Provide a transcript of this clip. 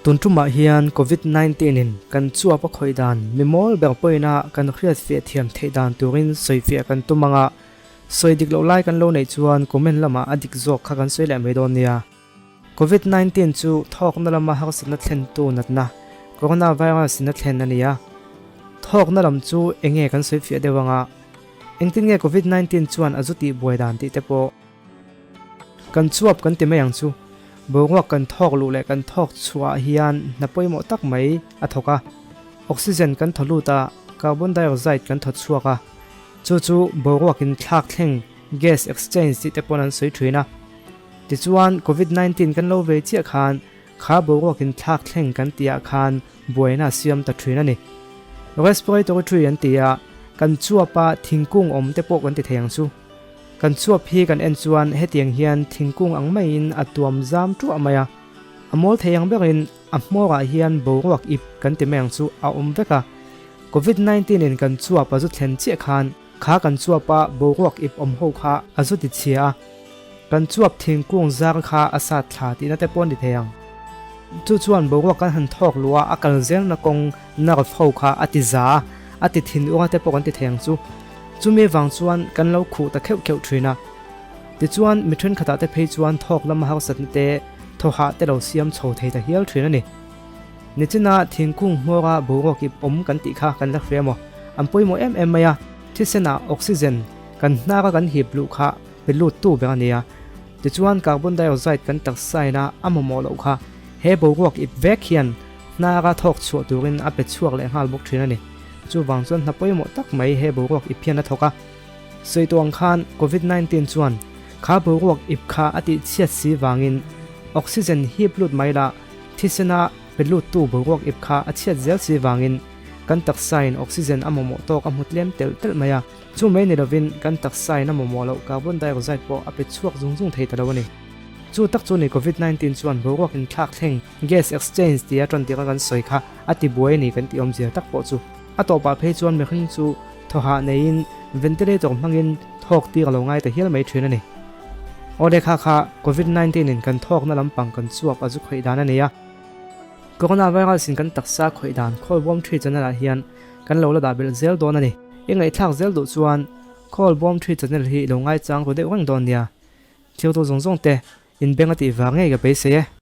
Tun tumah hian Covid 19 in kan chuap a khawih dan mi mawl ber pawina kan hriat fiah thiam theih dan turin sawi fiah kan tum anga sawi dik loh lai kan lo neih chuan comment lamah a dik zawk kha kan sawi leh mai dawn nia. Covid 19 chu thawkna lama harsatna thlentu natna coronavirus in a thlen a ni a. Thawkna lam chu enge kan sawi fiah deuh anga engtin nge Covid 19 chuan a zu tih buai dan tih te pawh Kan chuap kan ti mai ang chu. Boruak kan thawk luh leh kan thawk chhuah ah hian hna pawimawh tak mai a thawk a. Oxygen kan thaw lut a, carbon dioxide kan thaw chhuak a. Chu chu boruak in thlak thleng, gas exchange tih te pawn an sawi thin a. Tichuan Covid 19 kan lo vei chiah khan kha boruak in thlak thleng kan tih ah khan buaina a siam ta thin a ni. Respiratory tree an ti a, kan chuap a thingkung awm te pawh kan ti thei ang chu. Kan chuap hi kan en chuan hetiang hian thingkung ang maiin a tuam zam tuah mai a, a mawl thei ang berin a hmawrah hian boruak ip kan ti mai ang chu a awm vek a. Covid 19 in kan chuap a zu thlen chiah khan kha kan chuapa boruak ip awm ho kha a zu ti chhia a, kan chuap thingkung zar kha a sat thla tihna te pawh a ni thei ang. Chu chuan boruak kan han thawk luh a, a kal zelna kawng nerve ho kha a ti za a, a ti thin ura te pawh kan ti thei ang chu. Chumi vang chuan kan lo khuh ta kheuh kheuh thin a. Tichuan, mi thenkhatah te phei chuan thawk lama harsatna te, thawhah te lo siam chho thei ta hial thin a ni. Nichina thingkung hmawra boruak ip awm kan tih kha kan la hria maw? An pawimawh em em mai a, thisenah oxygen kan hnara kan hip luh kha pe lut tu ber a ni a. Tichuan, carbon dioxide kan taksaina a mamawh loh kha he boruak ip vek hian hnara thawk chhuah turin a pe chhuak leh nghal bawk thin a ni. Chuvang chuan hna pawimawh tak mai he boruak ip hian a thawk a. Sawi tawh ang khan Covid 19 chuan kha boruak ip kha a tih chhiat si vangin oxygen hip lut mai la thisena pe luttu boruak ip kha a chhiat zel si vangin kan taksain oxygen a mamawh tawk a hmu tlem telh telh mai a. Chu mai ni lovin kan taksain a mamawh loh carbon dioxide pawh a pe chhuak zung zung thei ta lo a ni. Chu tak chu ni Covid 19 chuan boruak inthlak thleng Gas exchange tia tan tirh a kan sawi kha a ti buai a ni kan tih awmzia tak pawh chu. A tawpah phei chuan mihring chu thawhah neiin ventilator hmangin thawk tir a lo ngai ta hial mai thin a ni. Awle kha kha Covid 19 in kan thawkna lampang kan chuap a zu khawih dan a ni a. Coronavirus in kan taksa khawih dan Khawlbawm Tree channel ah hian kan lo la dah belh zel dawn a ni. I ngaihthlak zel duh chuan Khawlbawm Tree channel hi i lo ngaichang ru deuh reng dawn nia. Thiltu zawng zawng te inbeng a tih vang ngei ka beisei e.